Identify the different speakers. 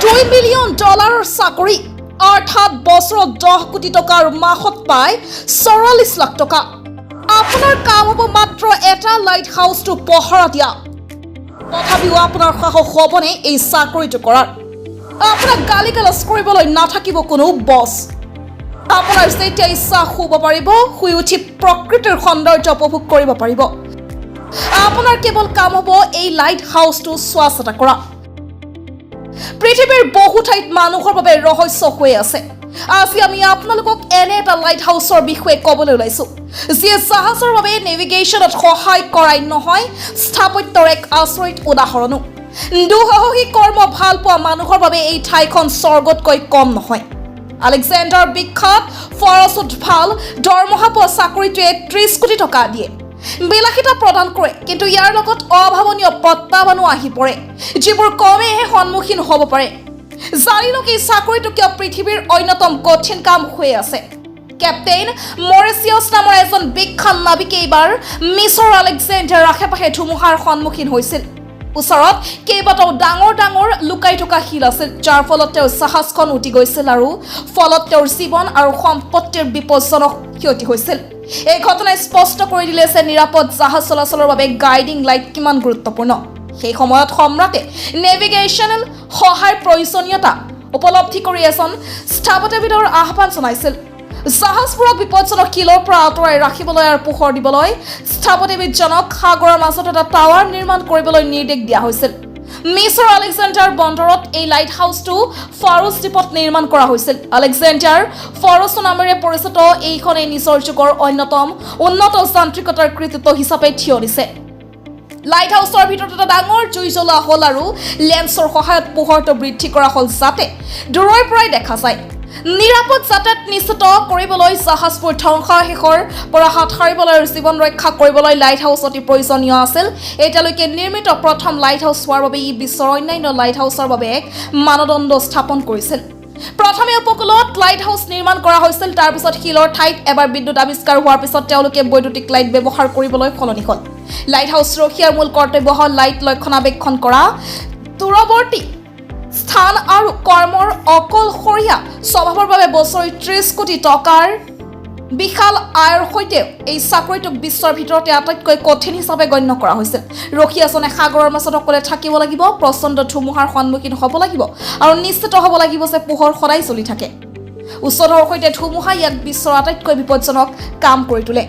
Speaker 1: 2 million ডলাৰৰ চাকৰি, অৰ্থাৎ বছৰত 10 কোটি টকা আৰু মাহত পায় 44 লাখ টকা। আপোনাৰ কাম হ'ব মাত্ৰ এটা লাইট হাউচটো পহৰা দিয়া। তথাপিও আপোনাৰ সাহস হ'বনে এই চাকৰিটো কৰাৰ? আপোনাক গালি গালাজ কৰিবলৈ নাথাকিব কোনো বছ। আপোনাৰ যেতিয়া ইচ্ছা শুব পাৰিব, শুই উঠি প্ৰকৃতিৰ সৌন্দৰ্য উপভোগ কৰিব পাৰিব। আপোনাৰ কেৱল কাম হ'ব এই লাইট হাউচটো চোৱা চিতা কৰা। পৃথিৱীৰ বহু ঠাইত মানুহৰ বাবে ৰহস্য হৈ আছে। আজি আমি আপোনালোকক এনে এটা লাইট হাউচৰ বিষয়ে ক'বলৈ ওলাইছো, যিয়ে জাহাজৰ বাবে নেভিগেশ্যনত সহায় কৰাই নহয়, স্থাপত্যৰ এক আচৰিত উদাহৰণো। দুঃসাহসিক কৰ্ম ভাল পোৱা মানুহৰ বাবে এই ঠাইখন স্বৰ্গতকৈ কম নহয়। আলেকজেণ্ডাৰ বিখ্যাত ফৰচত ভাল দৰমহা পোৱা চাকৰিটোৱে 30 কোটি টকা দিয়ে, বিলাসিতা প্ৰদান কৰে। কিন্তু ইয়াৰ লগত অভাৱনীয় প্ৰত্যাহ্বানো আহি পৰে, যিবোৰ কমেহে সন্মুখীন হ'ব পাৰে। জানি লওক এই চাকৰিটো কিয় পৃথিৱীৰ অন্যতম কঠিন কাম হৈ আছে। কেপ্টেইন মৰিচিয়াছ নামৰ এজন বিখ্যাত নাবিকে এইবাৰ মিছৰ আলেকজেণ্ডাৰ আশে পাশে ধুমুহাৰ সন্মুখীন হৈছিল। ওচৰত কেইবাটাও ডাঙৰ ডাঙৰ লুকাই থকা শিল আছিল, যাৰ ফলত তেওঁৰ জাহাজখন উটি গৈছিল আৰু ফলত তেওঁৰ জীৱন আৰু সম্পত্তিৰ বিপজ্জনক ক্ষতি হৈছিল। এই ঘটনাই স্পষ্ট কৰি দিলে যে নিৰাপদ জাহাজ চলাচলৰ বাবে গাইডিং লাইট কিমান গুৰুত্বপূৰ্ণ। সেই সময়ত সম্ৰাটে নেভিগেশ্যনেল সহায়ৰ প্ৰয়োজনীয়তা উপলব্ধি কৰি এজন স্থাপত্যবিদৰ আহ্বান জনাইছিল। জাহাজবোৰক বিপজ্জনক শিলৰ পৰা আঁতৰাই ৰাখিবলৈ আৰু পোহৰ দিবলৈ স্থাপত্যবিদজনক সাগৰৰ মাজত এটা টাৱাৰ নিৰ্মাণ কৰিবলৈ নিৰ্দেশ দিয়া হৈছিল। মিছৰ আলেকজেণ্ডাৰ বন্দৰত এই লাইট হাউচটো ফাৰোচ দ্বীপত নিৰ্মাণ কৰা হৈছিল। আলেকজেণ্ডাৰ ফাৰোচ নামেৰে পৰিচিত এইখনে নিজৰ যুগৰ অন্যতম উন্নত যান্ত্ৰিকতাৰ কৃতিত্ব হিচাপে থিয় দিছে। লাইট হাউচৰ ভিতৰত এটা ডাঙৰ জুই জ্বলোৱা হ'ল আৰু লেন্সৰ সহায়ত পোহৰটো বৃদ্ধি কৰা হ'ল, যাতে দূৰৈৰ পৰাই দেখা যায়। নিৰাপদ যাতায়াত নিশ্চিত কৰিবলৈ, জাহাজবোৰ ধ্বংসাৱশেষৰ পৰা হাত সাৰিবলৈ আৰু জীৱন ৰক্ষা কৰিবলৈ লাইট হাউচ অতি প্ৰয়োজনীয় আছিল। এতিয়ালৈকে নিৰ্মিত প্ৰথম লাইট হাউচ হোৱাৰ বাবে ই বিশ্বৰ অন্যান্য লাইট হাউচৰ বাবে এক মানদণ্ড স্থাপন কৰিছিল। প্ৰথমে উপকূলত লাইট হাউচ নিৰ্মাণ কৰা হৈছিল, তাৰপিছত শিলৰ ঠাইত। এবাৰ বিদ্যুৎ আৱিষ্কাৰ হোৱাৰ পিছত তেওঁলোকে বৈদ্যুতিক লাইট ব্যৱহাৰ কৰিবলৈ সলনি হ'ল। লাইট হাউচ ৰখীয়াৰ মূল কৰ্তব্য হ'ল লাইট ৰক্ষণাবেক্ষণ কৰা। দূৰৱৰ্তী স্থান আৰু কৰ্মৰ অকলশৰীয়া স্বভাৱৰ বাবে বছৰি 30 কোটি টকাৰ বিশাল আয়ৰ সৈতে এই চাকৰিটোক বিশ্বৰ ভিতৰতে আটাইতকৈ কঠিন হিচাপে গণ্য কৰা হৈছিল। ৰখীয়াজনে সাগৰৰ মাজত অকলে থাকিব লাগিব, প্ৰচণ্ড ধুমুহাৰ সন্মুখীন হ'ব লাগিব আৰু নিশ্চিত হ'ব লাগিব যে পোহৰ সদায় চলি থাকে। উচ্চধৰ সৈতে ধুমুহা ইয়াক বিশ্বৰ আটাইতকৈ বিপজ্জনক কাম কৰি তোলে।